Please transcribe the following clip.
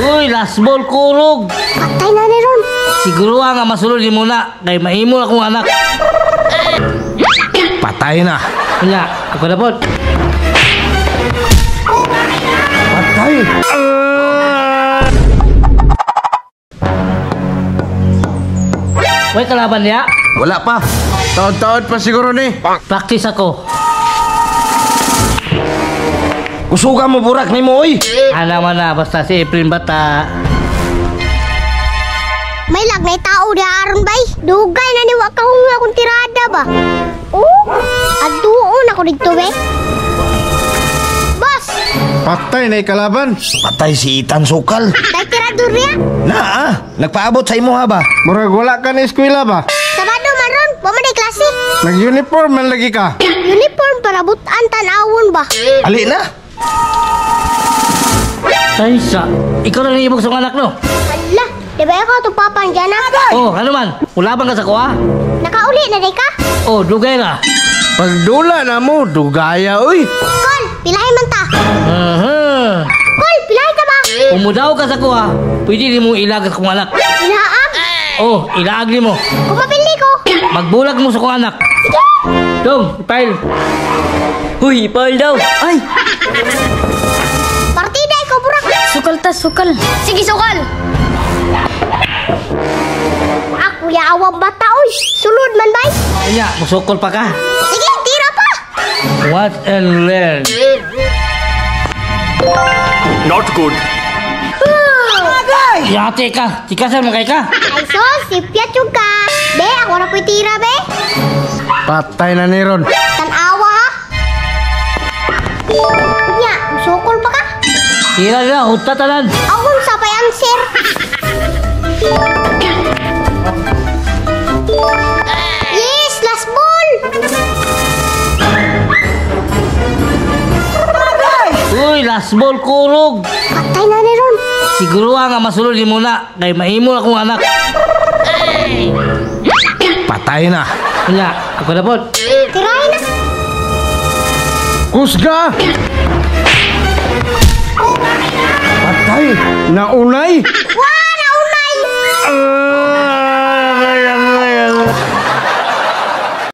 Uy, last ball kurog. Patay na ni ron. Siguro nga masulod ni muna kay maimo akong anak. Patay na. Unya, ako na pod. Patay. Way kalaban niya. Wala pa. Taod-taod pa siguro ni. Practice ako. Kusuga mo burak nimo oy. Ana man na basta si Efren bata. May lag na tao di aron bay. Dugay na ni wa ka hunga akong tirada ba. Oh, aduon ako didto be. Boss, Patay na ikalaban. Patay si Itan Sukal. day tirador niya. Na ah, nagpaabot sa imo ha ba? Murag wala ka na eskwela ba? Sabado man ron, wa man day klase. Nag-uniform man lagi ka. Uniform para butan tan-awon ba. Ali na. Kaysa, ikaw na niibog sa anak no. Hala, di ba ikaw itong papan dyan ah? Oh, ano man? Ulabang ka sa kuha? Nakauli na day ka? Oh, dugay ra. Pagdula na mo, dugaya oy. Kol, pilahi man ta. Aha. Kol, pilahi ka ba? Umudaw ka sa kuha, pwede nimo ilag sa kong anak. Ilaag? Oh, ilaag nimo. Kung mapili ko. Magbulag mo sa kong anak. Sige. Dong, ipile. Huy, ipile daw. Ay, Partida ikaw burak. sukal ta, sukal. Sige, sukal. Ako yaawang bata, oy. Sulod man, bay. Unya, musukol pa ka. Sige, tira pa. What and learn. Not good. Yate ka. Tikasan mo kay ka. Ay, sos, sipyat yung ka. Be, ako na po'y tira, be. Patay na ni ron. Tanawa, ha? Unya, sukol pa ka? Tira na, huta tanan. Ahon sa pay answer. Yes, last ball. Uy, last ball kurog. Patay na ni ron. Siguro nga masulod ni muna kay maimo akong anak. Patay na. Unya, ako na pod. Tirahin na. Kusga! Patay! Naunay!